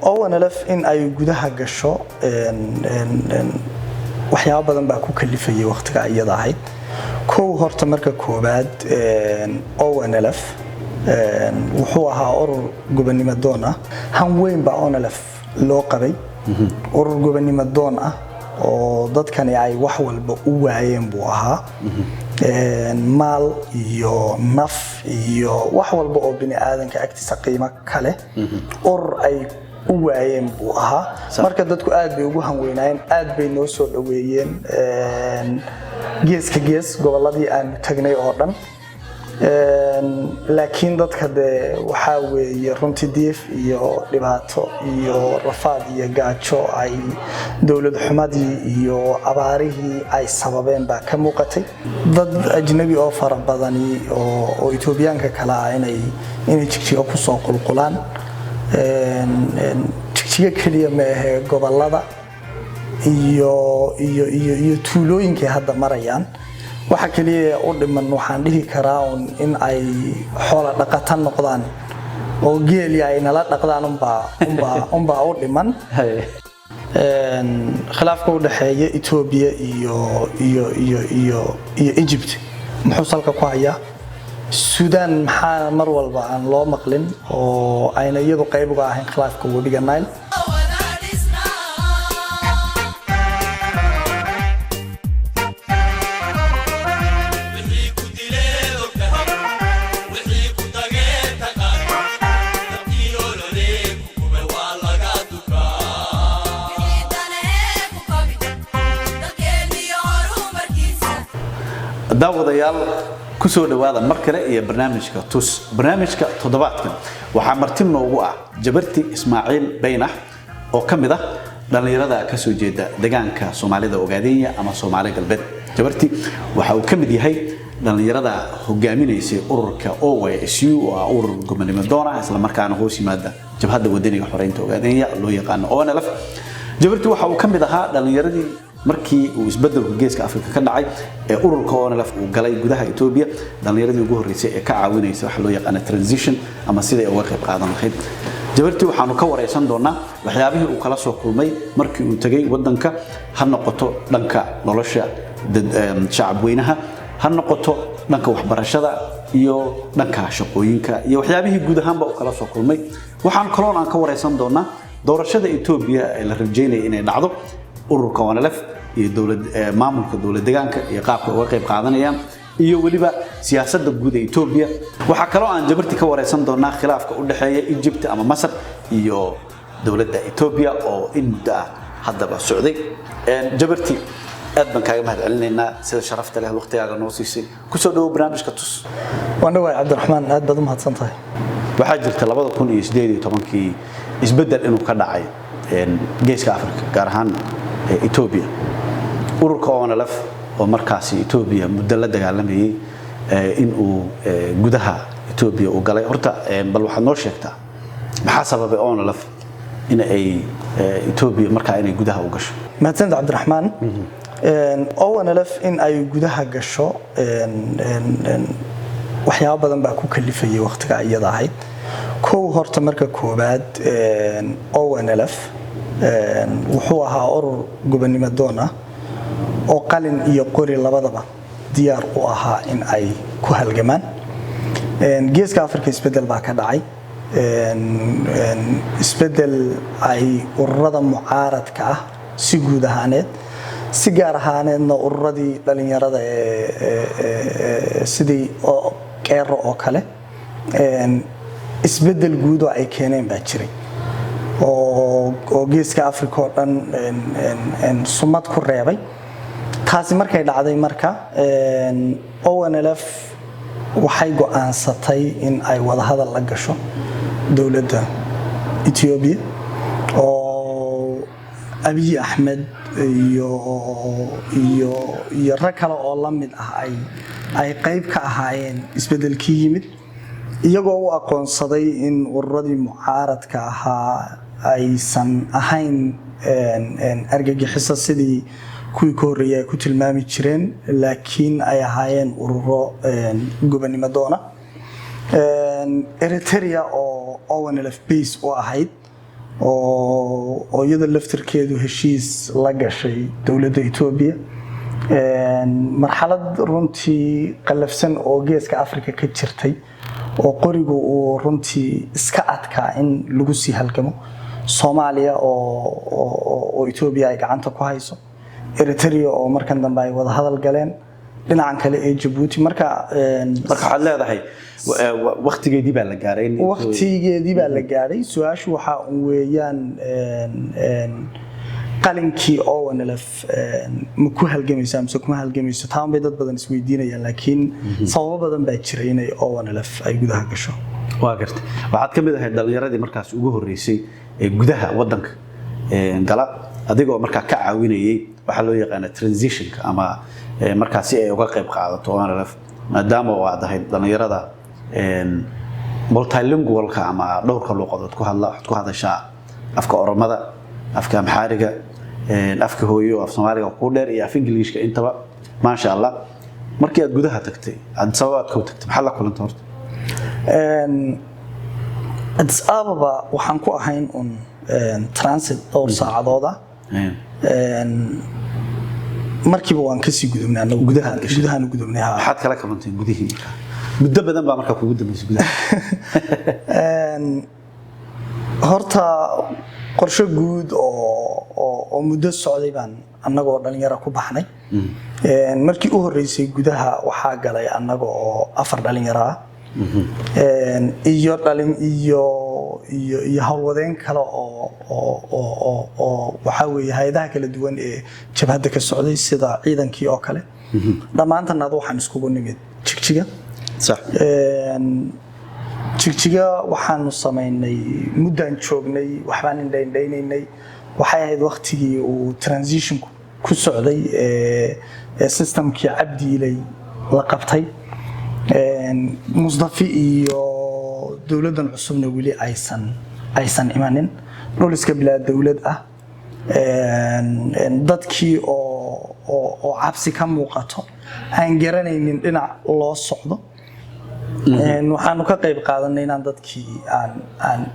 ONLF in ay gudaha gasho waxyaabo badan baa ku kalifayay waqtiga iyada ahayd. Kow, horta marka koowaad, ONLF wuxuu ahaa urur gobonimo doon ah. Han weyn baa ONLF loo qabay, urur gobonimo doon ah oo dadkani ay wax walba u waayeen buu ahaa, maal iyo naf iyo wax walba oo bini aadanka agtiisa qiimo kale urur ay u waayeen buu ahaa. Marka dadku aad bay ugu hanweynaayeen, aad bay noo soo dhoweeyeen geeska gees gobolladii aanu tagnay oo dhan. Laakiin dadka dee waxaa weeye runtii diif iyo dhibaato iyo rafaad iyo gaajo ay dowlad xumadii iyo abaarihii ay sababeen baa ka muuqatay. Dad ajnabi oo fara badani oo Itoobiyaanka kale ah inay Jigjigo kusoo qulqulaan. Jigjigo keliya ma ahe, gobolada iyo tuulooyinkay hadda marayaan. Waxa keliya u dhiman waxaan dhihi karaa un in ay xoola dhaqata noqdaan oo geeli ay nala dhaqdaan unbaa u dhiman. Khilaafka u dhexeeya Etoobiya iyo Egypt muxuu salka ku hayaa? Suudaan maxaa mar walba aan loo maqlin oo ayna iyadu qayb uga ahayn khilaafka webiga Nile? Daawadayaal, ku soo dhowaada mar kale iyo barnaamijka Tus. Barnaamijka toddobaadkan waxaa marti noogu ah Jabarti Ismaaciil Baynax oo ka mid ah dhallinyarada ka soo jeeda deegaanka Soomaalida Ogaadenya ama Soomaali Galbeed. Jabarti waxa uu ka mid yahay dhallinyarada hogaaminaysay ururka OYSU, oo ah urur gobonimo doon ah, isla markaana hoos yimaada Jabhadda Wadaniga Xoreynta Ogaadenya, loo yaqaano ONLF. Jabarti waxa uu ka mid ahaa dhallinyaradii markii uu isbedelku Geeska Afrika ka dhacay ee ururka ONLF uu galay gudaha Ethiopia, dhallinyaradii ugu horreysay ee ka caawinaysa waxa loo yaqaano transition ama siday uga qayb qaadan lahayd. Jabarti waxaanu ka wareysan doonaa waxyaabihii uu kala soo kulmay markii uu tegay wadanka, ha noqoto dhanka nolosha shacab weynaha, ha noqoto dhanka waxbarashada iyo dhanka shaqooyinka iyo waxyaabihii guud ahaanba uu kala soo kulmay. Waxaan kaloon aan ka wareysan doonaa doorashada Ethiopia ee la rajeynaya inay dhacdo, ururka ONLF iyo dowlad maamulka dowlad deegaanka iyo qaabka uga qayb qaadanayaan, iyo weliba siyaasadda guud ee Ethiopia. Waxaa kaloo aan Jabarti ka wareysan doonaa khilaafka u dhexeeya Egypt ama Masar iyo dowladda Ethiopia oo in muddo ah haddaba socday. Jabarti, aad baan kaaga mahad celinaynaa sida sharafta leh waqtigaaga noo siisay. Kusoo dhawow barnaamijka Tus. Waan dhawahay, Cabdiraxmaan, aad baad u mahadsan tahay. Waxaa jirta 2018-kii isbeddel inuu ka dhacay Geeska Afrika, gaar ahaan Ethiopia. Ururka ONLF oo markaasi Ethiopia muddo la dagaalamayay in uu gudaha Ethiopia uu galay. Horta bal waxaad noo sheegtaa maxaa sababay ONLF in ay Ethiopia markaa inay gudaha u gasho? Mahadsanid, Cabdiraxmaan. ONLF in ay gudaha gasho waxyaabo badan baa ku kalifayay waqtiga iyada ahayd. Kow, horta marka koowaad, ONLF wuxuu ahaa urur gobonimo doon ah oo qalin iyo qori labadaba diyaar u ahaa in ay ku halgamaan. Geeska Afrika isbedel baa ka dhacay, isbedel ay ururada mucaaradka ah si guud ahaaneed, si gaar ahaaneedna ururadii dhalinyarada ee sidii Qeero oo kale, isbedel guud oo ay keeneen baa jiray oo Geeska Africa oo dhan sumad ku reebay. Taasi markay dhacday, marka ONLF waxay go'aansatay in ay wadahadal la gasho dowladda Ethiopia oo Abiy Axmed iyo rag kale oo la mid ah ay qayb ka ahaayeen isbedelkii yimid, iyagoo u aqoonsaday in ururadii mucaaradka ahaa aysan ahayn argagixiso sidii kuwii ka horreeyay ay ku tilmaami jireen, laakiin ay ahaayeen ururo gobonimo doona. Eritrea oo ONLF base u ahayd oo oo iyada laftirkeedu heshiis la gashay dowladda Etoobiya. Marxalad runtii qallafsan oo Geeska Afrika ka jirtay oo qorigu uu runtii iska adkaa in lagu sii halgamo, Soomaaliya oo Etoobiya ay gacanta ku hayso, Eritrea oo markan dambe ay wada hadal galeen, dhinacan kale ee Jabuuti marka Marka waxaad leedahay waqtigeedii baa la gaaray. Waqtigeedii baa la gaaray. Su-aashu waxaa un weeyaan, qalinkii ONLF ma ku halgamaysaa mise kuma halgamayso? Taan bay dad badan isweydiinayaan, laakiin sababo badan baa jiray inay ONLF ay gudaha gasho. Waa gartay. Waxaad ka mid ahayd dhalinyaradii markaas ugu horreysay ee gudaha wadanka gala, adigoo markaa ka caawinayay waxaa loo yaqaana transitionka ama markaa si ay uga qayb qaadato ONLF, maadaama oo aad ahayd dhalinyarada multilingualka ama dhowrka luuqadood ku hadla. Waxaad ku hadashaa afka Oromada, afka Amxaariga, afka hooyo, af Soomaaliga ku dheer iyo af Ingiliishka intaba, maasha Allah. Markii aad gudaha tagtay, Addis Ababa aad ka tagtay, maxaad la kulantay horta? Addis Ababa waxaan ku ahayn un transit dhowr saacadood ah. Markiiba waan kasii gudubnay anagu. Gudaha gashay? Gudahaan u gudubnay, ha. Maxaad kala kabanteen gudihii markaa? Muddo badan baa markaa kugu dambeysay gudaha. Horta qorshe guud oo muddo socday baan annagoo dhalinyaro ku baxnay. Markii u horreysay gudaha waxaa galay annaga oo afar dhalinyaro ah iyo dhalin iyo howlwadeen kale oo waxaa weeye hay-adaha kala duwan ee jabhadda ka socday, sida ciidankii oo kale. Dhammaantanad waxaan iskugu nimid Jigjiga. Jigjiga waxaanu samaynay muddaan joognay, waxbaan indhaindhaynaynay. Waxay ahayd waktigii uu transitionku ku socday ee systemkii Cabdiilay la qabtay, Musdafi iyo dowladdan cusubna weli aysan imanin, dhul iska bilaa dowlad ah, dadkii oo cabsi ka muuqato, aan garanaynin dhinac loo socdo. Waxaanu ka qayb qaadanay inaan dadkii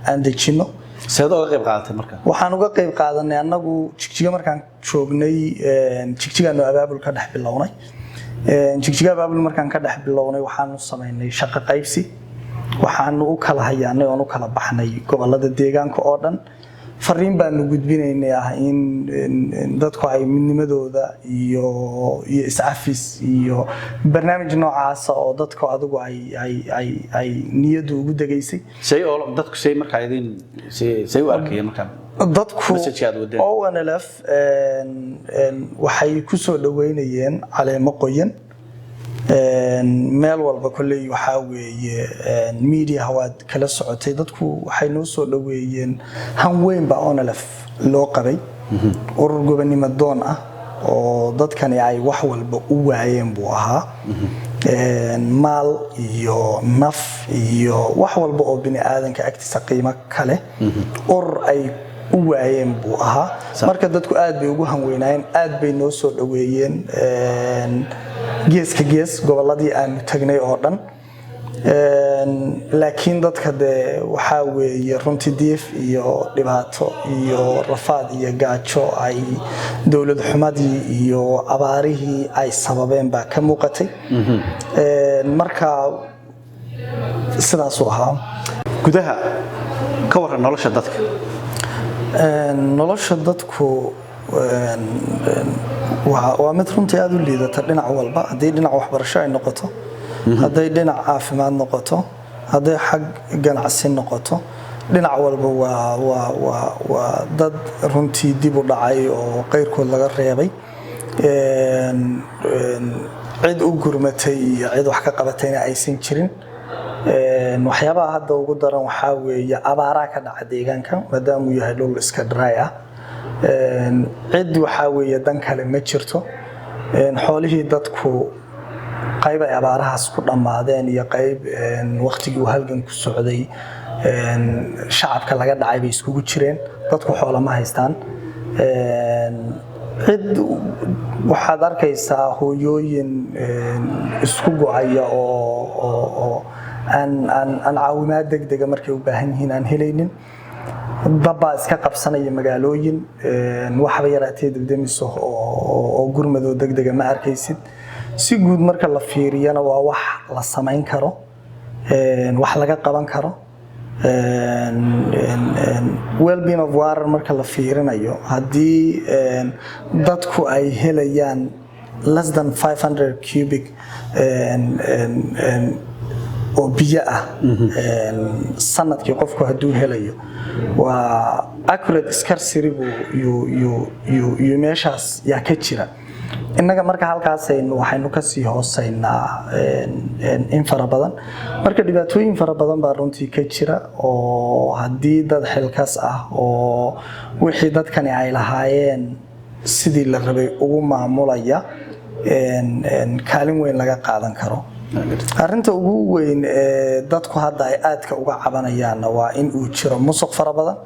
aan dejinno. Seed uga qayb qaadatay marka? Waxaan uga qayb qaadanay, annagu Jigjiga markaan joognay, Jigjigaanu abaabul ka dhex bilownay. Jigjiga abaabul markaan ka dhex bilownay, waxaanu samaynay shaqo qaybsi. Waxaanu u kala hayaanay oon u kala baxnay gobolada deegaanka oo dhan. Fariin baanu gudbinaynay ah in dadku ay midnimadooda iyo iscafis iyo barnaamij noocaasa oo dadku adigu ay niyaddu ugu degaysay. Say oo dadku say markaa idin say u arkayeen markaa Dadku message aad wadeen? ONLF waxay ku soo dhaweynayeen caleemo qoyan meel walba. Kolley waxaa weeye media waad kala socotay. Dadku waxay noo soo dhaweeyeen han weyn baa ONLF loo qabay, urur gobonimo doon ah oo dadkani ay wax walba u waayeen buu ahaa, maal iyo naf iyo wax walba oo bini aadanka agtiisa qiimo kale urur ay u waayeen buu ahaa. Marka dadku aad bay ugu hanweynaayeen, aad bay noo soo dhaweeyeen geeska gees gobolladii aanu tagnay oo dhan. Laakiin dadka dee waxaa weeye runtii diif iyo dhibaato iyo rafaad iyo gaajo ay dowlad xumadii iyo abaarihii ay sababeen baa ka muuqatay. Marka sidaasuu ahaa. Gudaha ka waran nolosha dadka? Nolosha dadku waa mid runtii aada u liidata dhinac walba, haddii dhinac waxbarasho ay noqoto, hadday dhinac caafimaad noqoto, hadday xag ganacsi noqoto, dhinac walba waa dad runtii dib u dhacay oo qeyrkood laga reebay. Cid u gurmatay iyo cid wax ka qabatayna aysan jirin. Waxyaabaha hadda ugu daran waxaa weeye abaaraa ka dhaca deegaanka, maadaama uu yahay dhul iska dry ah. Cid waxaa weeye dan kale ma jirto. Xoolihii dadku qayb ay abaarahaas ku dhammaadeen iyo qayb waqtigii uu halgan ku socday shacabka laga dhacay bay iskugu jireen. Dadku xoola ma haystaan. Cid waxaad arkaysaa hooyooyin isku go'aya oo aan caawimaad degdega markay u baahan yihiin aan helaynin. Dabbaa iska qabsanaya magaalooyin, waxba yaraatee debdemiso oo gurmadoo degdega ma arkaysid. Si guud marka la fiiriyana, waa wax la samayn karo, wax laga qaban karo. Wellbeing of water marka la fiirinayo, haddii dadku ay helayaan less than 500 cubic oo biyo ah sanadkii, qofku hadduu helayo, waa accurate scarcity buu yuu meeshaas yaa ka jira. Innaga marka halkaasaynu waxaynu kasii hooseynaa in fara badan. Marka dhibaatooyin fara badan baa runtii ka jira, oo haddii dad xilkas ah oo wixii dadkani ay lahaayeen sidii la rabay ugu maamulaya, kaalin weyn laga qaadan karo. Arrinta ugu weyn ee dadku hadda ay aadka uga cabanayaanna waa in uu jiro musuq fara badan.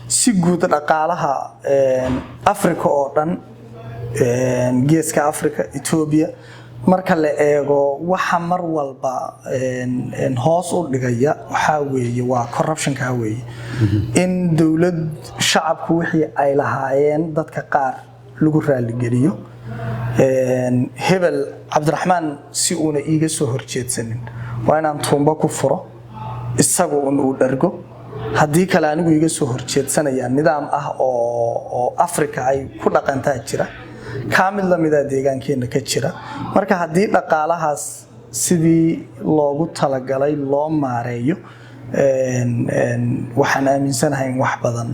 Si guud dhaqaalaha Africa oo dhan, Geeska Africa, Etoobiya marka la eego, waxa mar walba hoos u dhigaya waxaa weeye waa corruptionka weeye, in dowlad shacabku wixii ay lahaayeen dadka qaar lagu raaligeliyo. Hebel Cabdiraxmaan si uuna iiga soo horjeedsanin, waa inaan tuumbo ku furo, isagu un uu dhargo, haddii kale anigu iga soo horjeedsanaya. Nidaam ah oo Africa ay ku dhaqantaa jira, kaa mid lamida deegaankeena ka jira. Marka haddii dhaqaalahaas sidii loogu talagalay loo maareeyo, waxaan aaminsanahay in wax badan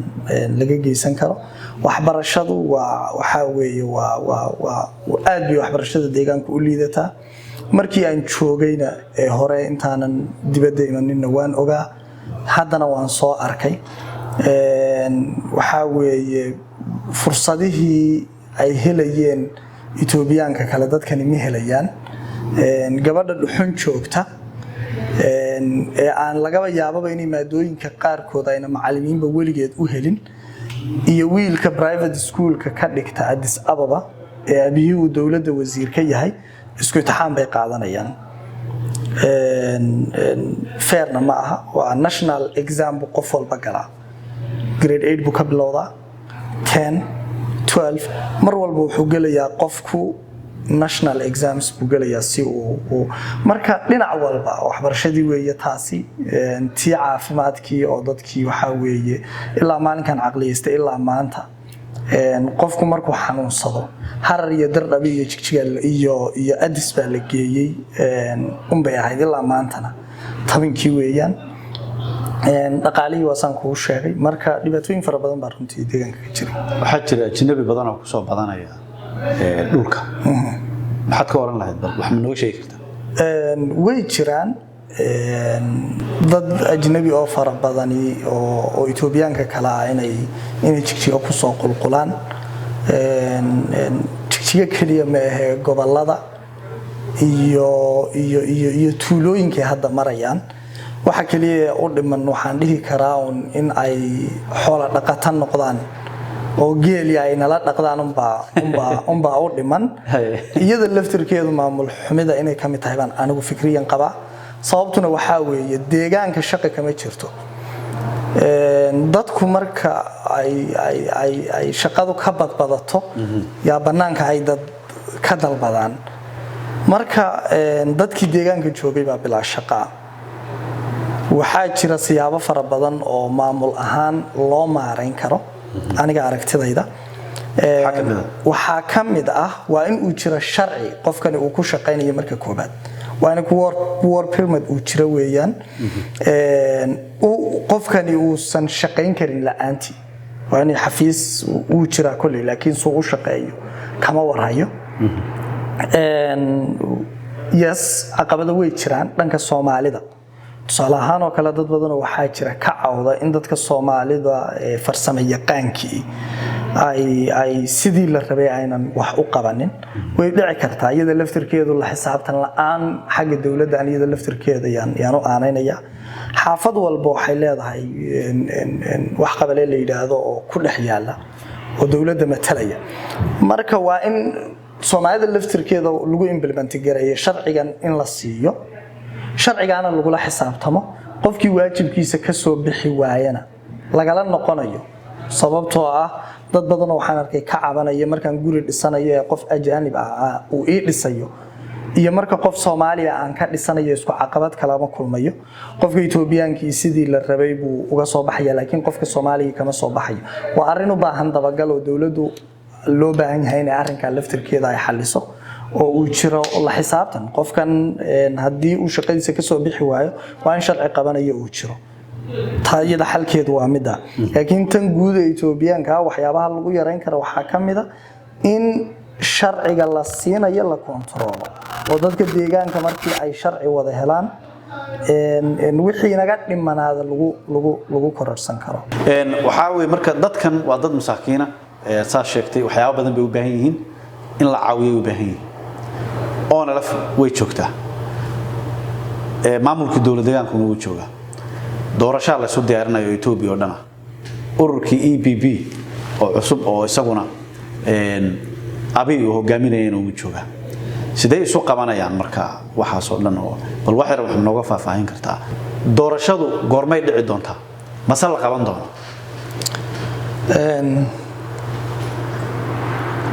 laga geysan karo. Waxbarashadu waa waxaa weeye waa aad bay waxbarashada deegaanka u liidataa. Markii aan joogayna ee hore, intaanan dibadda imaninna, waan ogaa, haddana waan soo arkay. Waxaa weeye fursadihii ay helayeen Itoobiyaanka kale dadkani ma helayaan. Gabadha Dhuxun joogta ee aan lagaba yaababa inay maadooyinka qaarkood ayna macalimiinba weligeed u helin, iyo wiilka private schoolka ka dhigta Addis Ababa ee abihii uu dowladda wasiir ka yahay, isku imtixaan bay qaadanayaan. Fairna ma aha. Waa national exam buu qof walba galaa, grade 8 buu ka bilowdaa, 10, 12, mar walba wuxuu gelayaa qofku national exams buu gelayaa si uu. Marka dhinac walba waxbarashadii weeye taasi, tii caafimaadkii oo dadkii waxaa weeye ilaa maalinkan caqliyeystay ilaa maanta, qofku markuu xanuunsado, Harar iyo Dardhabi iyo Jigjiga iyo Addis baa la geeyey unbay ahayd ilaa maantana tobankii weeyaan. Dhaqaalihii waa saan kuu sheegay. Marka dhibaatooyin fara badan baa runtii deegaanka ka jira. Waxaa jira ajnabi badan oo kusoo badanaya dhulka. Maxaad ka oran lahayd? Bal wax ma nooga sheegi kartaa? Way jiraan dad ajnabi oo fara badani oo Itoobiyaanka kale ah inay Jigjiga kusoo qulqulaan. Jigjiga keliya ma ahe, gobolada iyo tuulooyinkay hadda marayaan. Waxa keliya u dhiman waxaan dhihi karaa un in ay xoola dhaqata noqdaan oo geeli ay nala dhaqdaan unbaa u dhiman. Iyada laftirkeedu maamul xumida inay ka mid tahay baan anigu fikriyan qabaa. Sababtuna waxaa weeye deegaanka shaqa kama jirto. Dadku marka ay shaqadu ka badbadato, yaa bannaanka ay dad ka dalbadaan. Marka dadkii deegaanka joogay baa bilaa shaqaa. Waxaa jira siyaabo fara badan oo maamul ahaan loo maarayn karo aniga aragtidayda. Maxaa ka mid ah? Waxaa ka mid ah waa in uu jiro sharci qofkani uu ku shaqaynayo. Marka koobaad waa in work permit uu jiro weeyaan. Qofkani uusan shaqayn karin la'aantii. Waa in xafiis uu jiraa kolley, laakiin suu u shaqeeyo kama warhayo. Yes, caqabado way jiraan dhanka Soomaalida. Tusaale ahaan oo kale, dad badanoo waxaa jira ka cawda in dadka Soomaalida ee farsamo yaqaankii ay sidii la rabay aynan wax u qabanin. Way dhici kartaa iyada laftirkeedu la xisaabtan la'aan xagga dowladda aan iyada laftirkeeda yaan u aanaynaya. Xaafad walba waxay leedahay wax qabale la yidhaahdo oo ku dhex yaala oo dowladda matalaya. Marka waa in Soomaalida laftirkeeda lagu implement gareeyo sharcigan, in la siiyo sharcigaana lagula xisaabtamo. Qofkii waajibkiisa ka soo bixi waayana Lagala noqonayo, sababtoo ah dad badanoo waxaan arkay ka cabanaya markaan guri dhisanayo ee qof ajaanib ah uu ii dhisayo iyo marka qof Soomaaliya aan ka dhisanayo, isku caqabad kalama kulmayo. Qofka Etoobiyaankii sidii la rabay buu uga soo baxaya, laakiin qofka Soomaaliga kama soo baxayo. Waa arrin u baahan dabagal oo dowladdu loo baahan yahay inay arrinkaa laftirkeeda ay xaliso oo uu jiro la xisaabtan. Qofkan haddii uu shaqadiisa kasoo bixi waayo, waa in sharci qabanayo uu jiro. Taa iyada xalkeedu waa midda. Laakiin tan guud ee Etoobiyaanka, waxyaabaha lagu yareyn kara waxaa ka mid a in sharciga la siinayo la kontaroolo, oo dadka deegaanka markii ay sharci wada helaan, wixii naga dhimanaada lagu kororsan karo. Waxaa weye, marka dadkan waa dad masaakiina, saa sheegtay, waxyaabo badan bay u baahan yihiin, in la caawiyay u baahan yihiin. ONLF way joogtaa, maamulkii dowlad deegaankuna wuu joogaa, doorashaa la isu diyaarinayo Etoobiya oo dhan ah, ururkii EPP oo cusub oo isaguna Abiy uu hogaaminayana wuu joogaa. Sidee isu qabanayaan marka waxaas oo dhan? Oo bal wax yar wax nooga faahfaahin kartaa? Doorashadu goormay dhici doontaa, mase la qaban doono?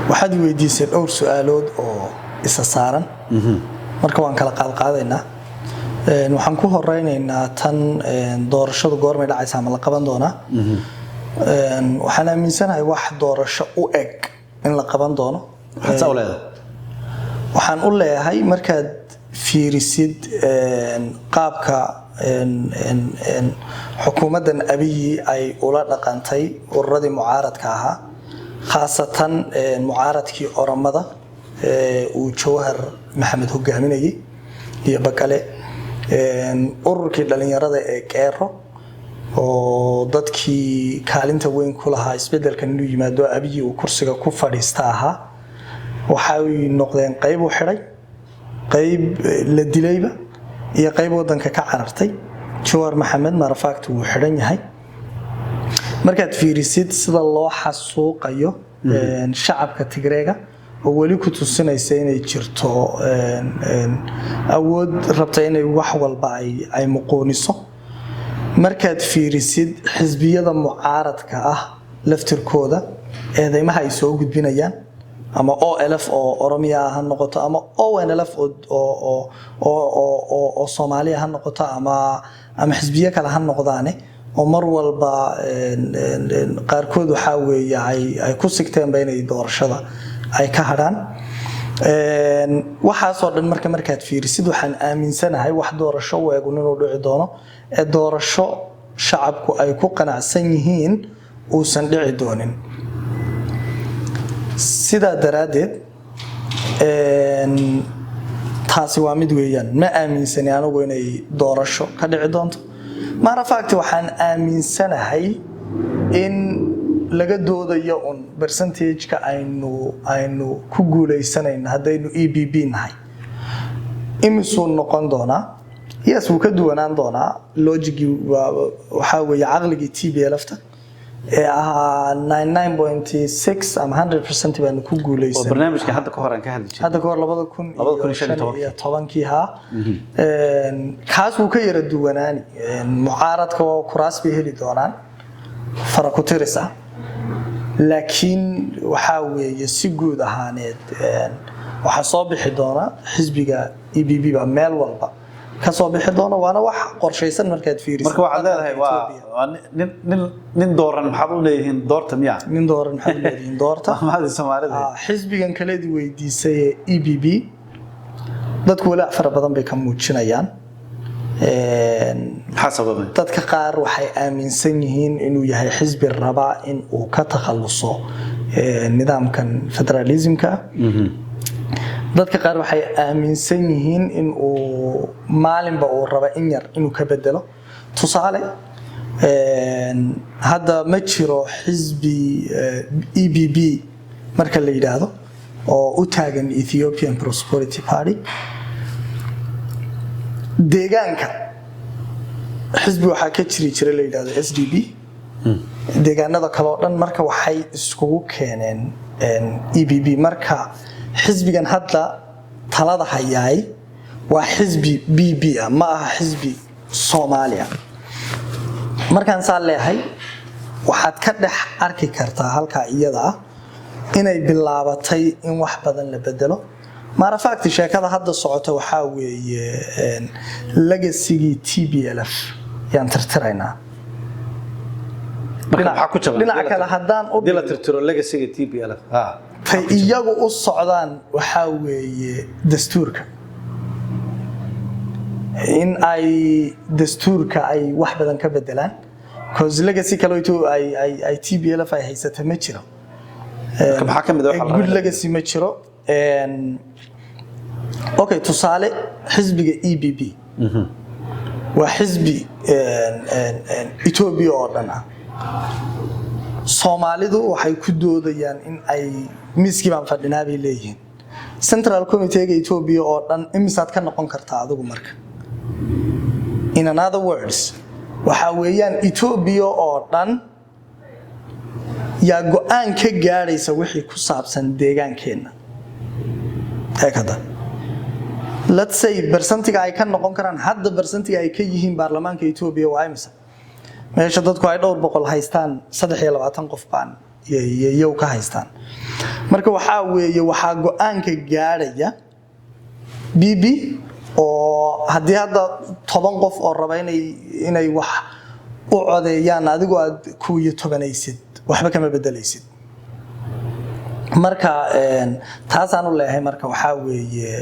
Waxaad weydiisay dhowr su-aalood oo isa saaran, marka waan kala qaadqaadaynaa. Waxaan ku horeynaynaa tan doorashadu goormay dhacaysaa, ma la qaban doonaa? Waxaan aaminsanahay wax doorasho u eg in la qaban doono. Maxaad saa u leedahay? Waxaan u leeyahay, markaad fiirisid qaabka xukuumaddan Abiyi ay ula dhaqantay ururadii mucaaradka ahaa, khaasatan mucaaradkii Oromada uu Jawhar Maxamed hogaaminayay iyo Bakale, ururkii dhalinyarada ee Qeero oo dadkii kaalinta weyn ku lahaa isbedelkan inuu yimaado, Abiyi uu kursiga ku fadhiista ahaa, waxay noqdeen qayb u xidhay, qayb la dilayba iyo qayb wadanka ka carartay. Jawhar Maxamed marafact wuu xidhan yahay. Markaad fiirisid sida loo xasuuqayo shacabka Tigreega, oo weli ku tusinaysa inay jirto awood rabta inay wax walba ay muquuniso, markaad fiirisid xisbiyada mucaaradka ah laftirkooda eedeymaha ay soo gudbinayaan, ama OLF oo Oromiya ha noqoto, ama ONLF oo Soomaaliya ha noqoto, ama xisbiyo kale ha noqdaane, oo mar walba qaarkood waxaa weeye ay ku sigteenba inay doorashada ay ka hadhaan. Waxaasoo dhan marka markaad fiirisid, waxaan aaminsanahay wax doorasho u eegun inuu dhici doono ee doorasho shacabku ay ku qanacsan yihiin uusan dhici doonin. Sidaa daraaddeed, taasi waa mid weeyaan. Ma aaminsani anigu inay doorasho ka dhici doonto. Matter waxaan aaminsanahay in laga doodayo un percentage-ka aynu ku guuleysanayno haddaynu EPP nahay imisuu noqon doonaa. Yes, wuu ka duwanaan doonaa logicgii, waxaa weeye caqligii TPLF-ta ee ahaa 99.6 ama 100% baanu ku oo guuleysan. Barnaamijka hadda ka hor aan ka hadli jirnay. Hadda ka hor 2015-kii haa. Kaas wuu ka yara duwanaani. Mucaaradka waa kuraas bay heli doonaan fara ku tiris ah, laakiin waxaa weeye si guud ahaaneed waxaa soo bixi doona xisbiga EPP baa meel walba ka soo bixi doona, waana wax qorshaysan markaad fiirisid. Marka waxaad leedahay waa nin dooran maxaad u leeyihiin doorta miya? Nin dooran maxaad u leedihiin doorta. Maxaad Soomaalida? Xisbigan kaleedi weydiisay ee EPP, dadku walaac fara badan bay ka muujinayaan. Maxaa sababay? Dadka qaar waxay aaminsan yihiin inuu yahay xisbi raba in uu ka takhaluso nidaamkan federalismka. Dadka qaar waxay aaminsan yihiin in uu maalinba uu raba in yar inuu ka bedelo. Tusaale, hadda ma jiro xisbi EPP marka la yidhaahdo oo u taagan Ethiopian Prosperity Party. Deegaanka xisbi waxaa ka jiri jira la yidhahdo SDP. Deegaanada kale oo dhan marka waxay iskugu keeneen EPP. Marka xisbigan hadda talada hayaay waa xisbi PP ah, ma aha xisbi Soomaaliya. Markaan saa leeyahay, Waxaad ka dhex arki kartaa halkaa iyada ah inay bilaabatay in wax badan la bedelo. Matter of fact, sheekada hadda socota waxaa weeye legacy-gii TPLF yaan tirtiraynaa. Marka maxaa ku jaban? Dhinaca kale haddaan u Hadii la tirtiro legacy-ga TPLF, ha. Tay iyagu u socdaan waxaa weeye dastuurka, in ay dastuurka ay wax badan ka bedelaan, 'cause legacy kaleeto ay TPLF ay haysata ma jiro. Marka maxaa ka mid ah waxa la Good rabaa? legacy ma jiro. Okay, tusaale, xisbiga EPP waa xisbi Ethiopia oo dhan ah. Soomaalidu waxay ku doodayaan in ay miiskii baan fadhinaa bay leeyihiin. Central Committee-ga Ethiopia oo dhan imisaad ka noqon kartaa adigu? Marka, in another words, waxa weeyaan Ethiopia oo dhan yaa go-aan ka gaadhaysa wixii ku saabsan deegaankeenna. Eeg hadda, let's say percent-iga ay ka noqon karaan hadda, percent-iga ay ka yihiin baarlamaanka Ethiopia waa imisa? Meesha dadku ay dhowr boqol haystaan, 23 qof baan yow ka haystaan. Marka waxaa weeye waxaa go-aanka gaadhaya PP, oo haddii hadda 10 qof oo raba inay wax u codeeyaan, adigu aad 11aysid, waxba kama bedelaysid. Marka taasaan u leeyahay. Marka waxaa weeye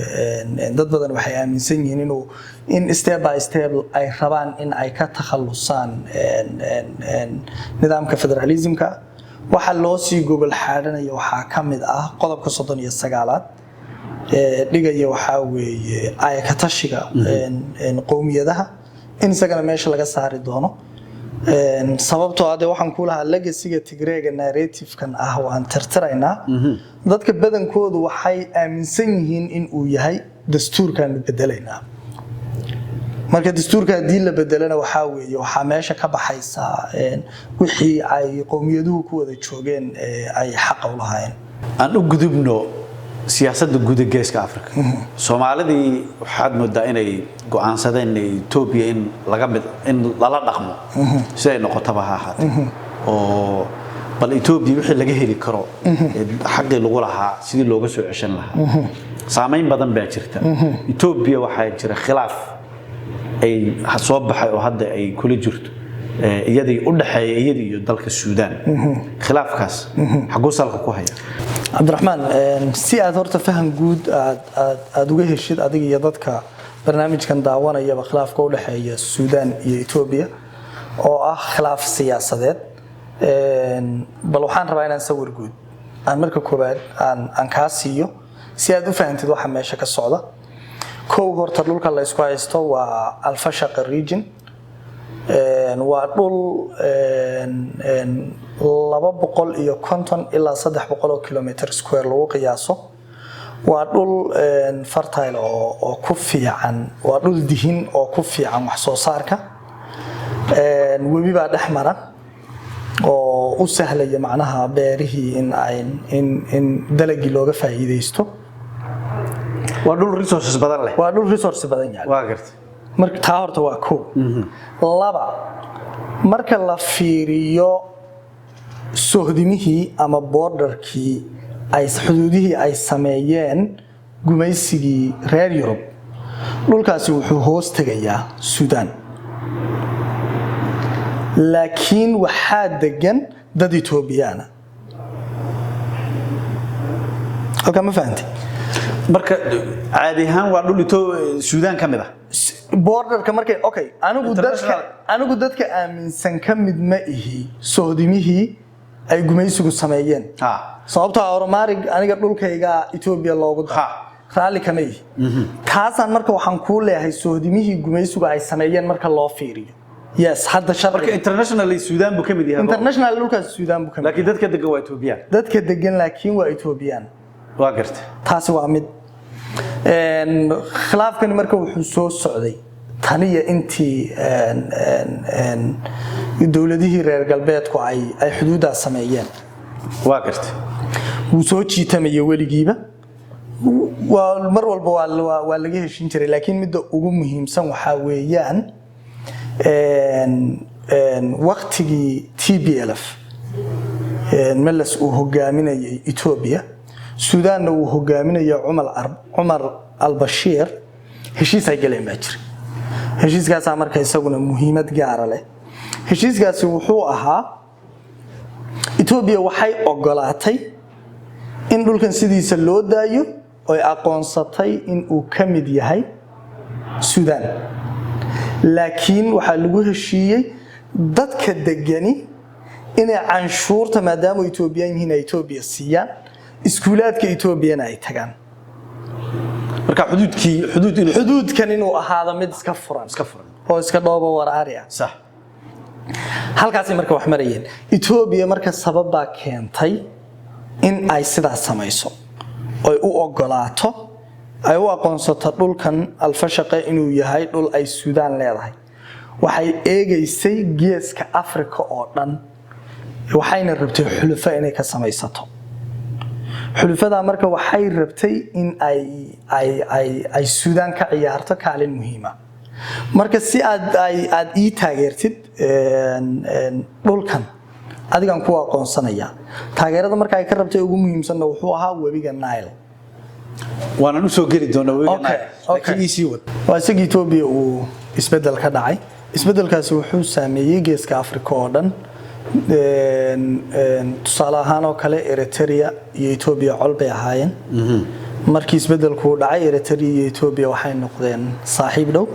dad badan waxay aaminsan yihiin in step by step ay rabaan in ay ka takhalusaan nidaamka federalismka. Waxa loo sii gogol xaadhanaya waxaa ka mid ah qodobka 39aad ee dhigaya, waxaa weeye ayakatashiga qowmiyadaha, in isagana meesha laga saari doono. Sababtoo ah dee waxaan ku lahaa legacy-ga Tigreega narrative-kan ah waan tirtiraynaa. Dadka badankoodu waxay aaminsan yihiin in uu yahay dastuurkaanu bedelaynaa. Marka dastuurka haddii la bedelana, waxaa weeye waxaa meesha ka baxaysa wixii ay qowmiyaduhu ku wada joogeen ee ay xaqa u lahaayeen. Aan u gudubno siyaasadda guud ee Geeska Afrika. Soomaalidii waxaad moodaa inay go'aansadeen in Ethiopia in laga mid in lala dhaqmo, siday noqotaba ha ahaatee, oo bal Ethiopia wixii laga heli karo ee xaqii lagu lahaa sidii looga soo ceshan lahaa. Saameyn badan baa jirta. Ethiopia waxaa jira khilaaf ay soo baxay oo hadda ay kula jirto iyadii u dhaxeeya iyadii iyo dalka Suudaan. Khilaafkaas xaguu salka ku haya? Cabdiraxmaan, si aad horta faham guud aad uga heshid adiga iyo dadka barnaamijkan daawanayaba khilaafka u dhexeeya Suudaan iyo Etoobiya oo ah khilaaf siyaasadeed, bal waxaan rabaa inaan sawir guud aan marka koowaad aan kaa siiyo si aad u fahantid waxa meesha ka socda. Kow, horta dhulka la isku haysto waa Alfashaqa region. Waa dhul 250 ilaa 300 oo kilometer square lagu qiyaaso. Waa dhul fertile oo ku fiican, waa dhul dihin oo ku fiican wax soo saarka. Webi baa dhex mara oo u sahlaya macnaha beerihii in ay in dalagii looga faa'iidaysto. Waa dhul resources badan leh. Waa dhul resource badan yahay. Waa gartay. Marka taa horta waa kow. Laba, marka la fiiriyo sohdimihii ama borderkii ay xuduudihii ay sameeyeen gumaysigii reer Yurub, dhulkaasi wuxuu hoos tegayaa Suudaan, laakiin waxaa degan dad Etoobiyaana halkaa. Ma fahantay? Marka caadi ahaan waa dhul Suudaan ka mid ah. Borderka markay, okay, anigu dadka anigu dadka aaminsan ka mid ma ihi sohdimihii ay gumaysigu sameeyeen, sababtoo ah oromaarig aniga dhulkayga Etoobiya loogu daro raalli kama ihi taasaan. Marka waxaan kuu leeyahay sohdimihii gumaysigu ay sameeyeen marka loo fiiriyo, yes, hadda Marka sharciga internationally Suudaan buu ka mid yahay. International dhulkaas Suudaan buu ka mid. Laakiin dadka degan waa Etoobiyaan. Dadka degan laakiin waa Etoobiyaan. Waa gartay. Taasi waa mid. Khilaafkani marka wuxuu soo socday taniyo intii dowladihii reer galbeedku ay xuduuddaas sameeyeen. Waa gartay. Wuu soo jiitamaya weligiiba, waa mar walba waa laga heshin jiray, laakiin midda ugu muhiimsan waxaa weeyaan Waktigii TPLF, Meles uu hogaaminayay Ethiopia, Suudaanna uu hogaaminayay Cumar al-Bashiir, heshiis ay galeen baa jiray. Heshiiskaasaa marka isaguna muhiimad gaara leh. Heshiiskaasi wuxuu ahaa, Ethiopia waxay ogolaatay in dhulkan sidiisa loo daayo, oy aqoonsatay in uu ka mid yahay Suudaan, laakiin waxaa lagu heshiiyey dadka degani inay canshuurta, maadaama Etoobiyaan yihiin, ay Etoobiya siiyaan, iskuulaadka Etoobiyana ay tagaan. Marka xuduudkii xuduud inuu Xuduudkan inuu ahaado mid iska furan, iska furan, oo iska dhoobo waraari ah. Halkaasay marka wax marayeen. Etoobiya marka sabab baa keentay in ay sidaas samayso, oy u ogolaato, ay u aqoonsato dhulkan Alfashaqa inuu yahay dhul ay Suudaan leedahay. Waxay eegaysay Geeska Afrika oo dhan, waxayna rabtay xulufo inay ka samaysato. Xulufadaa marka waxay rabtay in ay Suudaan ka ciyaarto kaalin muhiima. Marka si aad ii taageertid dhulkan, adigaan ku aqoonsanaya. Taageerada marka ay ka rabtay ugu muhiimsanna wuxuu ahaa webiga Nile. Waanan usoo geli doonaa webiga Okay, Nile, okay. laakiin ii sii wad. Waa isaga Etoobiya uu isbedel ka dhacay. Isbedelkaasi wuxuu saameeyey Geeska Afrika oo dhan. Tusaale ahaan oo kale, Eritrea iyo Etoobiya col bay ahaayeen. Markii isbedelku uu dhacay, Eritrea iyo Etoobiya waxay noqdeen saaxiib dhow.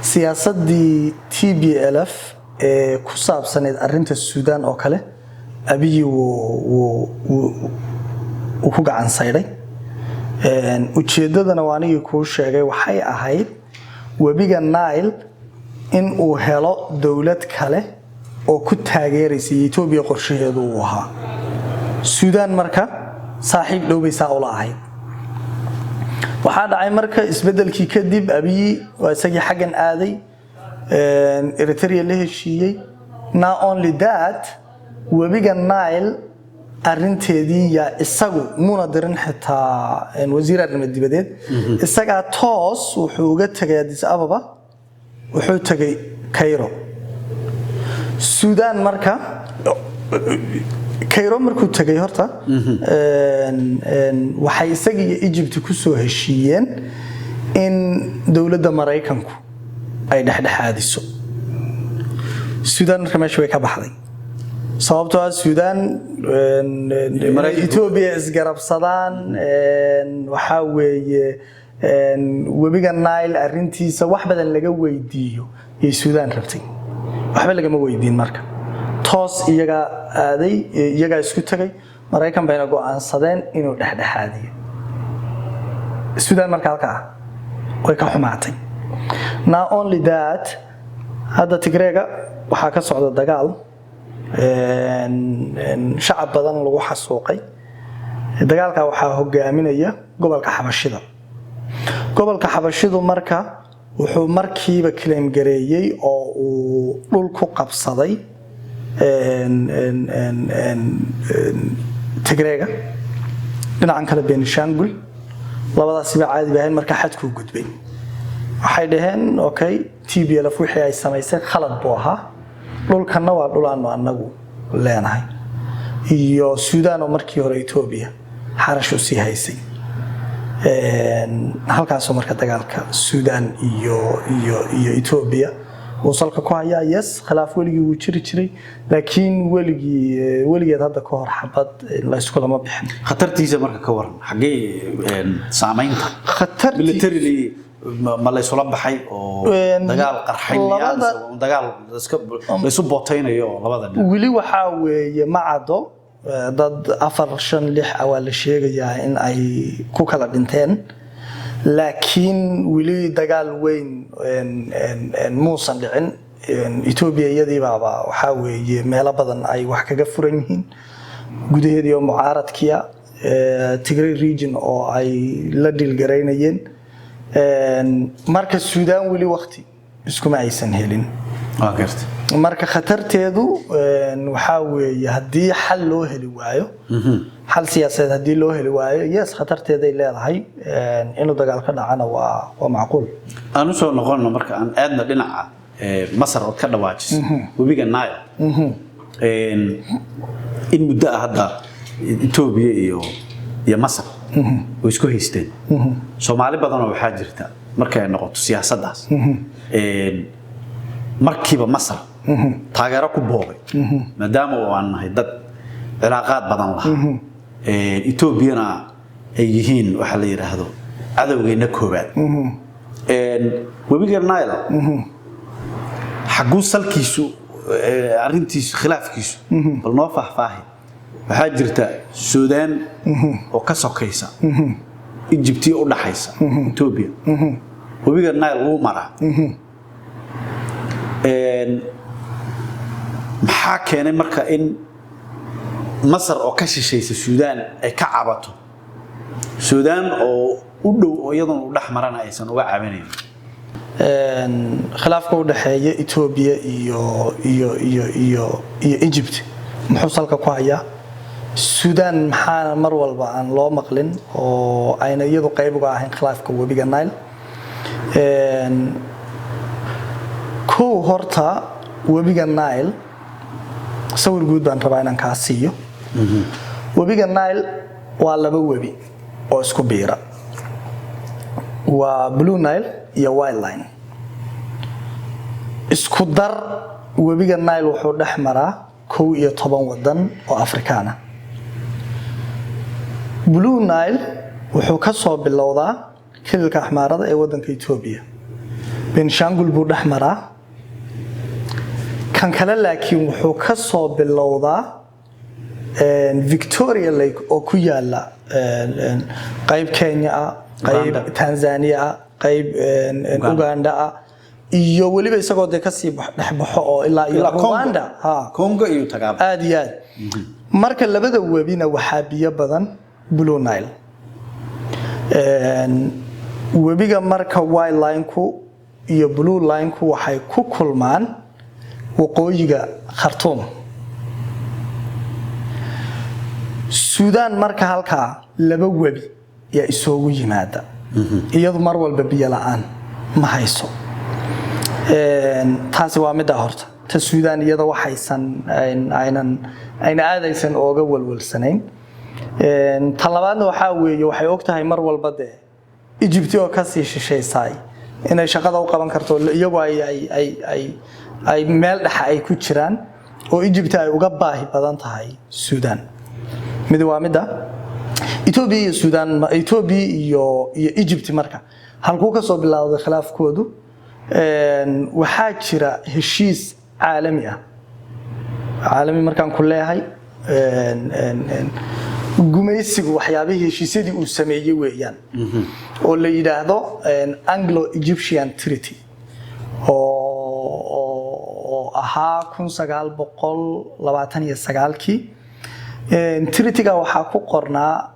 Siyaasadii TPLF ee ku saabsaneyd arrinta Suudaan oo kale, Abiyi wuu ku gacan saydhay. Ujeedadana waa anigii kuu sheegay, waxay ahayd webiga Nile in uu helo dowlad kale oo ku taageeraysa Etoobiya. Qorshaheedu uu ahaa Suudaan marka saaxiib dhow bay saa ula ahayd. Waxaa dhacay marka isbedelkii kadib, Abiyi waa isagii xaggan aaday, Eritrea la heshiiyey. Not only that, webiga Nile arinteedii yaa isagu muna dirin xitaa wasiir arrimo dibadeed. Isagaa toos wuxuu uga tegay Addis Ababa, wuxuu tegay Cairo. Suudaan marka Cairo markuu tegay horta, waxay isaga iyo Egypt ku soo heshiiyeen in dowladda Maraykanku ay dhexdhexaadiso. Suudaan marka meesha way ka baxday, sababtoo ah Suudaan Etoobiya isgarabsadaan, waxaa weeye webiga Nile arintiisa wax badan laga weydiiyo yay Suudaan rabtay. Waxba lagama weydiin marka, toos iyagaa aaday, iyagaa isku tegay. Maraykan bayna go'aansadeen inuu dhexdhexaadiyo. Suudaan marka halkaa way ka xumaatay. Not only that, hadda Tigreega waxaa ka socda dagaal, shacab badan lagu xasuuqay. Dagaalka waxaa hogaaminaya gobolka Xabashida. Gobolka Xabashidu marka wuxuu markiiba claim gareeyey oo uu dhul ku qabsaday Tigreega dhinacan kale, Benishangul. Labadaasiba caadi bay ahayn. Marka xadkuu gudbay, waxay dhaheen, "Okay, TPLF wixii ay samaysay khalad buu ahaa, dhulkanna waa dhul aanu anagu leenahay." Iyo Suudaan oo markii hore Etoobiya xarash u sii haysay. Halkaasoo marka dagaalka Suudaan iyo Etoobiya uu salka ku hayaa. Yes, khilaaf weligii wuu jiri jiray, laakiin weligii weligeed hadda ka hor xabad layskulama bixin. Khatartiisa marka ka waran, xaggee saamaynta Khatartii militarily ma laysula baxay oo dagaal qarxay miyaa, mise waa un dagaal laysu bootaynayo oo labada dhinac? Weli waxaa weeye ma caddo. Dad afar, shan, lix ah waa la sheegayaa in ay ku kala dhinteen, laakiin weli dagaal weyn muusan dhicin. Etoobiya iyadiibaaba waxaa weeye meelo badan ay wax kaga furan yihiin gudaheedii oo mucaaradkiya, Tigray region oo ay la dhiilgaraynayeen. Marka Suudaan weli waqti iskuma aysan helin. Waa gartay. Marka khatarteedu waxaa weeye haddii xal loo heli waayo, xal siyaasadeed haddii loo heli waayo, yes, khatarteeday leedahay. Inuu dagaal ka dhacana waa macquul. Aan usoo noqono marka, aan aadna dhinaca Masar ood ka dhawaajisay webiga Nile, in muddo ah hadda Etoobiya iyo Masar way isku haysteen. Soomaali badanoo waxaa jirta markay noqoto siyaasaddaas markiiba Masar taageero ku boobay, maadaama oo aan nahay dad cilaaqaad badan lahaa, Etoobiyana ay yihiin waxa la yidhaahdo cadowgeenna koowaad. Webiga Nile xagguu salkiisu, arrintiisu, khilaafkiisu, bal noo faahfaahi. Waxaa jirta Suudaan oo ka sokaysa Egyptiya, u dhaxaysa Etoobiya. Webiga Nile wuu maraa. Maxaa keenay marka in Masar oo ka shishaysa Suudaan ay ka cabato, Suudaan oo u dhow oo iyaduna u dhex marana aysan uga cabanayn? Khilaafka u dhexeeya Etoobiya iyo Egypt muxuu salka ku hayaa? Suudaan maxaana mar walba aan loo maqlin oo ayna iyadu qayb uga ahayn khilaafka webiga Nile? Kow, horta webiga Nile sawir guud baan rabaa inaan kaa siiyo. Webiga Nile waa laba webi oo isku biira, waa Blue Nile iyo White Nile. Isku dar, webiga Nile wuxuu dhex maraa 11 wadan oo Afrikaan ah. Blue Nile wuxuu ka soo bilowdaa kililka Axmaarada ee wadanka Etoobiya, Benshangul buu dhex maraa. Kan kale laakiin wuxuu ka soo bilowdaa Victoria Lake oo ku yaala qayb Kenya ah, qayb Uganda. Tanzania ah, qayb Uganda ah, iyo weliba isagoo dee kasii dhexbaxo oo ilaa iyo Ilaa Congo. Rwanda ha. Congo iyo tagaaba. Aad iyo aad. Marka labada webina waxaa biyo badan Blue Nile. Webiga marka White Nile-ku iyo Blue Nile-ku waxay ku kulmaan waqooyiga Khartoum. Suudaan marka halkaa laba webi yaa isoogu yimaada, iyadu mar walba biyo la-aan ma hayso. Taasi waa midda horta ta Suudaan, iyada waxaysan aynan ayna aadaysan ooga walwalsanayn. Tan labaadna waxaa weeye, waxay og tahay mar walba dee Egypt oo kasii shisheysay inay shaqada u qaban karto, iyagu ay meel dhexa ay ku jiraan oo Egypt ay uga baahi badan tahay Suudaan. Mid waa midda Ethiopia iyo Suudaan, Ethiopia iyo Egypt. Marka halkuu ka soo bilowday khilaafkoodu? Waxaa jira heshiis caalami ah. Caalami markaan ku leeyahay, gumaysigu waxyaabihii heshiisyadii uu sameeyey weeyaan, oo la yidhaahdo Anglo Egyptian Treaty oo ahaa 1929-kii. Treatyga waxaa ku qornaa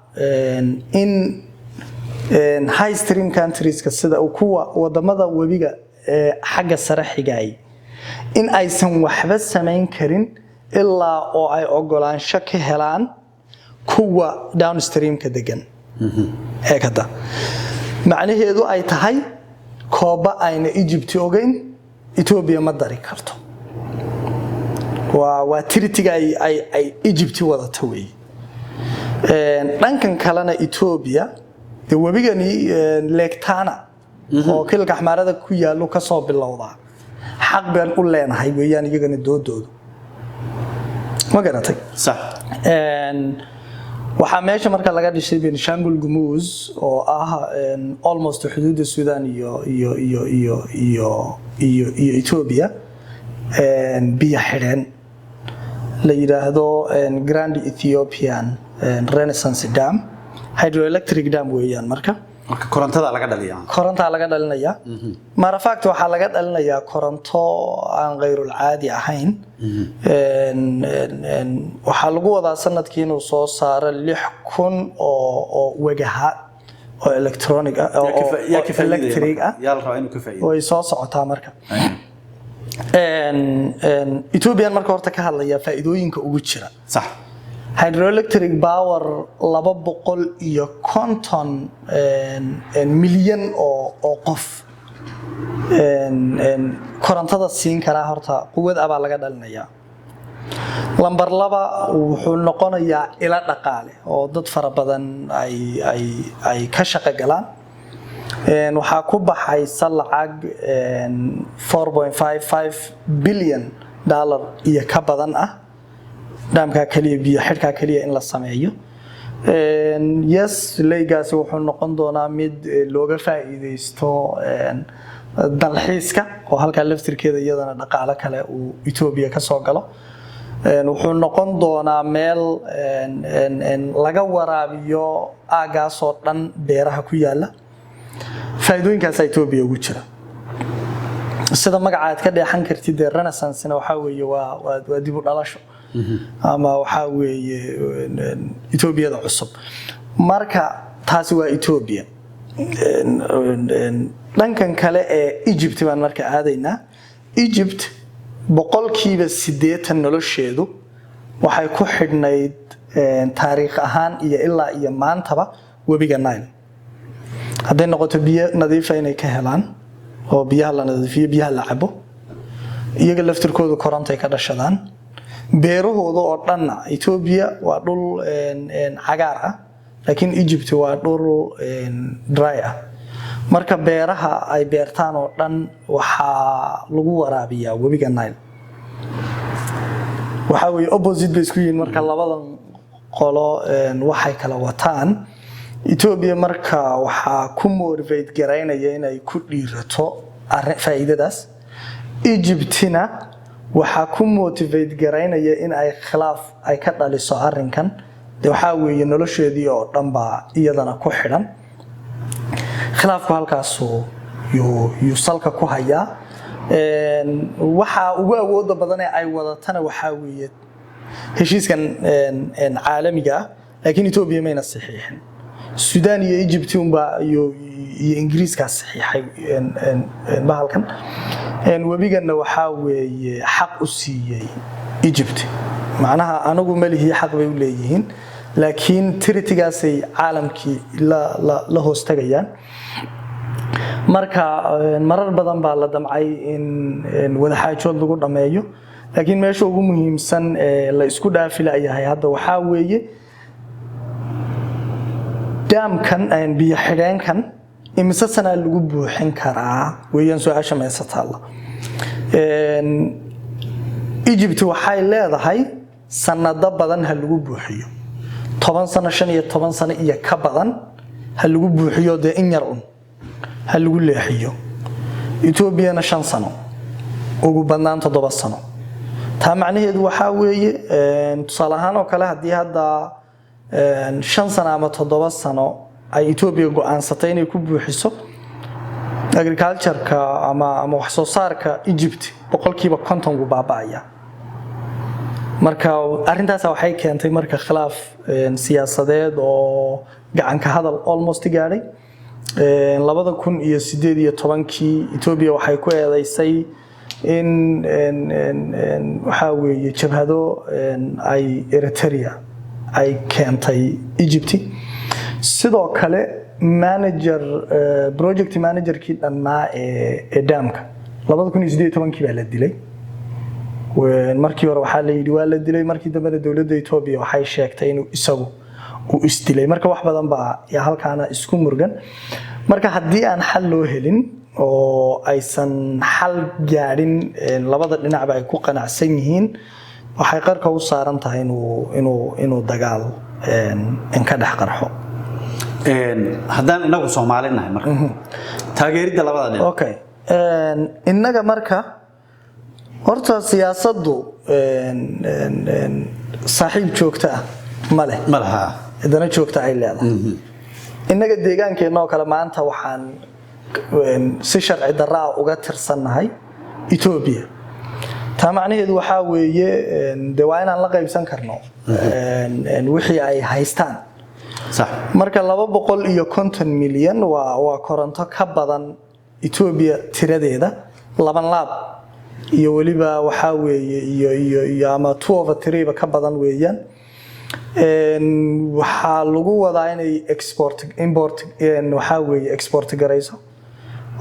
in high stream countrieska, sida kuwa wadamada webiga xagga sare xigay, in aysan waxba samayn karin ilaa oo ay ogolaansho ka helaan kuwa downstreamka degan. Ee kada macnaheedu ay tahay kooba ayna Egypt ogeyn Ethiopia ma dari karto. Waa treatyga ay Egypt wadato weeye. Dhankan kalena Ethiopia dee webigani Lake Tana oo kililka Axmaarada ku yaallo kasoo bilowdaa, xaq baan u leenahay weeyaan iyagana doodoodu. Ma garatay? Sax. Waxaa meesha marka laga dhishay Benishangul Gumuz oo ah almost xuduudda Sudan iyo Ethiopia, biyo xidheen la yidhaahdo Grand Ethiopian Renaissance Dam, hydroelectric dam weeyaan marka. Marka korontada laga dhaliyaa? Korontaa laga dhalinayaa. Matter of fact, waxaa laga dhalinayaa koronto aan khayrul caadi ahayn. Waxaa lagu wadaa sanadkii inuu soo saaro 6000 oo megawatt oo electronic ah oo Yaa yaa ka oo faa'iidaya electric marka? ah. Yaa la rabaa inuu ka faa'iido? Way soo socotaa marka. Ethiopian marka horta ka hadlaya faa'iidooyinka ugu jira, hydroelectric power 250 milyan oo qof Korontada siin karaa horta quwad abaa laga dhalinayaa. Lambar 2, wuxuu noqonayaa ilo dhaqaale oo dad fara badan ay ka shaqo galaan. Waxaa ku baxaysa lacag $4.55 billion iyo ka badan ah dam-kaa kaliya, biyo xidhkaa kaliya in la sameeyo. Yes, lake-gaasi wuxuu noqon doonaa mid looga faa'iideysto dalxiiska oo halkaa laftirkeeda iyadana dhaqaalo kale uu Ethiopia ka soo galo. Wuxuu noqon doonaa meel laga waraabiyo aagaasoo dhan beeraha ku yaala. Faa'iidooyinkaasa Ethiopia ugu jira. Sida magaca aad ka dheexan kartid dee, renaissance-na waxaa weeye waa dib u dhalasho ama waxaa weeye Etoobiyada cusub. Marka taasi waa Ethiopia. Dhankan kale ee Egypt baan marka aadaynaa. Egypt 80% nolosheedu waxay ku xidhnayd taariikh ahaan iyo ilaa iyo maantaba webiga Nile. Hadday noqoto biyo nadiifa inay ka helaan oo biyaha la nadiifiyo, biyaha la cabo, iyaga laftirkoodu korontay ka dhashadaan. Beerahooda oo dhanna, Ethiopia waa dhul cagaar ah, laakiin Egypt waa dhul dry ah. Marka beeraha ay beertaan oo dhan waxaa lagu waraabiyaa webiga Nile. Waxaa weeye opposite bay isku yihiin. Marka labadan qolo waxay kala wataan, Ethiopia marka waxaa ku motivate garaynaya inay ku dhiirato faa'iidadaas, Egyptina waxaa ku motivate garaynaya in ay khilaaf ay ka dhaliso arrinkan. De waxaa weeye nolosheedii oo dhan baa iyadana ku xidhan. Khilaafku halkaasuu yuu salka ku hayaa. Waxa ugu awooda badan ee ay wadatana waxaa weeye heshiiskan caalamiga ah, laakiin Ethiopia mayna saxiixin. Sudan iyo Egypt unbaa iyo Ingiriiskaa saxiixay bahalkan. Webiganna waxaa weeye xaq u siiyey Egypt. Macnaha anigu malihii, xaq bay u leeyihiin, laakiin treaty-gaasay caalamkii la hoostagayaan. Marka marar badan baa la damcay in wadaxaajood lagu dhammeeyo, laakiin meesha ugu muhiimsan ee la isku dhaafi layahay hadda waxaa weeye dam-kan, biyo xidheenkan, imise sanaa lagu buuxin karaa weeyaan su-aasha meesa taalla. Egypt waxay leedahay sanado badan ha lagu buuxiyo, 10 sano, 15 sano iyo ka badan ha lagu buuxiyo, dee in yar un ha lagu leexiyo. Etoobiyana 5 sano, ugu badnaan 7 sano. Taa macnaheedu waxaa weeye, tusaale ahaan oo kale, haddii hadda 5 sano ama 7 sano ay Etoobiya go-aansatay inay ku buuxiso, agriculture-ka ama wax soo saarka Egypt 50% wuu baaba'aya. Marka arrintaas waxay keentay marka khilaaf siyaasadeed oo gacanka hadal almost gaadhay. 2018-kii Etoobiya waxay ku eedeysay in waxaa weeye jabhado ay Eritrea ay keentay Egypt. Sidoo kale manager, project manager-kii dhannaa ee dam-ka 2018-kii baa la dilay. Markii hore waxaa la yidhi waa la dilay, markii dambena dowladda Etoobiya waxay sheegtay inuu isagu uu isdilay. Marka wax badan baa halkaana isku murgan. Marka haddii aan xal loo helin oo aysan xal gaadhin labada dhinacba ay ku qanacsan yihiin, waxay qarka u saaran tahay inuu dagaal in ka dhex qarxo. Haddaan inagu Soomaali nahay, marka taageeridda labada dhinac? Okay, innaga marka horta siyaasaddu saaxiib joogto ah ma leh. Ma laha. Cidana joogta ay leedahay. Innaga deegaankeenna oo kale maanta waxaan si sharci darraa uga tirsannahay Etoobiya. Taa macnaheedu waxaa weeye de waa inaan la qaybsan karno wixii ay haystaan. Marka 250 milyan waa koronto ka badan Etoobiya tiradeeda laban laab iyo weliba waxaa weeye iyo ama two over three ba ka badan weeyaan. Waxaa lagu wadaa inay export, import, waxaa weeye export garayso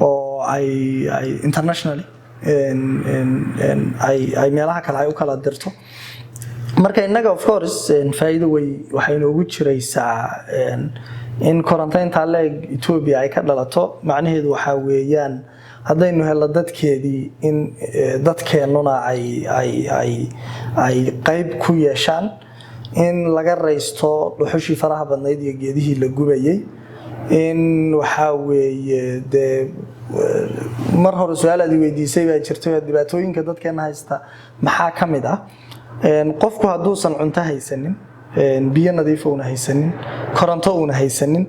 oo ay internationally ay meelaha kale ay u kala dirto. Marka innaga, of course, faa'iido way waxay inoogu jiraysaa in koronto intaa leeg Ethiopia ay ka dhalato. Macnaheedu waxaa weeyaan, haddaynu helno dadkeedii, in dadkeennuna ay qayb ku yeeshaan in laga raysto dhuxushii faraha badnayd iyo geedihii la gubayay. In waxaa weeye, dee mar hore su-aal aad i weydiisay baa jirtay: dhibaatooyinka dadkeena haysta maxaa ka mid ah? Qofku hadduusan cunto haysanin, biyo nadiif uuna haysanin, koronto uuna haysanin,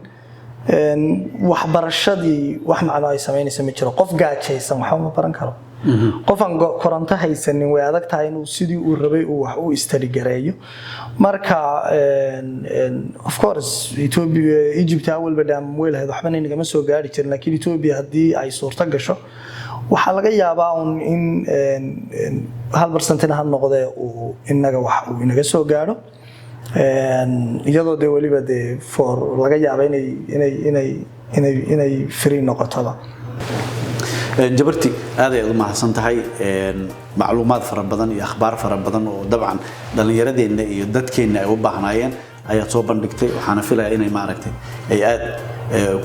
waxbarashadii wax macno ay samaynaysa ma jiro. Qof gaajaysan waxba ma baran karo. Qof aan koronto haysanin way adag tahay inuu sidii uu rabay uu wax u study gareeyo. Marka, of course, Ethiopia, Egypt awalba dam way lahayd, waxbana inagama soo gaari jirin, laakiin Ethiopia haddii ay suurto gasho, waxaa laga yaabaa un in 1%-na ha noqdee uu inaga wax uu inaga soo gaadho, iyadoo dee weliba dee for laga yaaba inay free noqotoba. Jabarti, aad ayaad u mahadsan tahay. Macluumaad fara badan iyo akhbaar fara badan oo dabcan dhallinyaradeenna iyo dadkeenna ay u baahnaayeen ayaad soo bandhigtay. Waxaana filaya inay maaragtay ay aad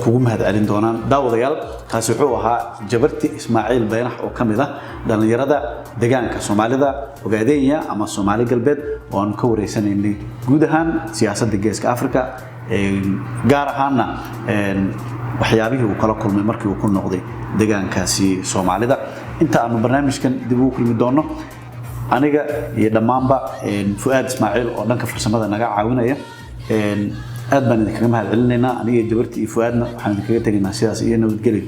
kugu mahad celin doonaan. Daawadayaal, kaasi wuxuu ahaa Jabarti Ismaaciil Baynax oo ka mid ah dhallinyarada deegaanka Soomaalida Ogaadenya ama Soomaali Galbeed, oo aanu ka wareysanaynay guud ahaan siyaasadda Geeska Africa, gaar ahaanna waxyaabihii uu kala kulmay markii uu ku noqday deegaankaasi Soomaalida. Inta aanu barnaamijkan dib ugu kulmi doonno, aniga iyo dhammaanba Fu'aad Ismaaciil oo dhanka farsamada naga caawinaya, aad baan idinkaga mahad celinaynaa. Aniga iyo Jabarti iyo Fu'aadna waxaan idinkaga tegaynaa sidaas iyo nabadgelyo.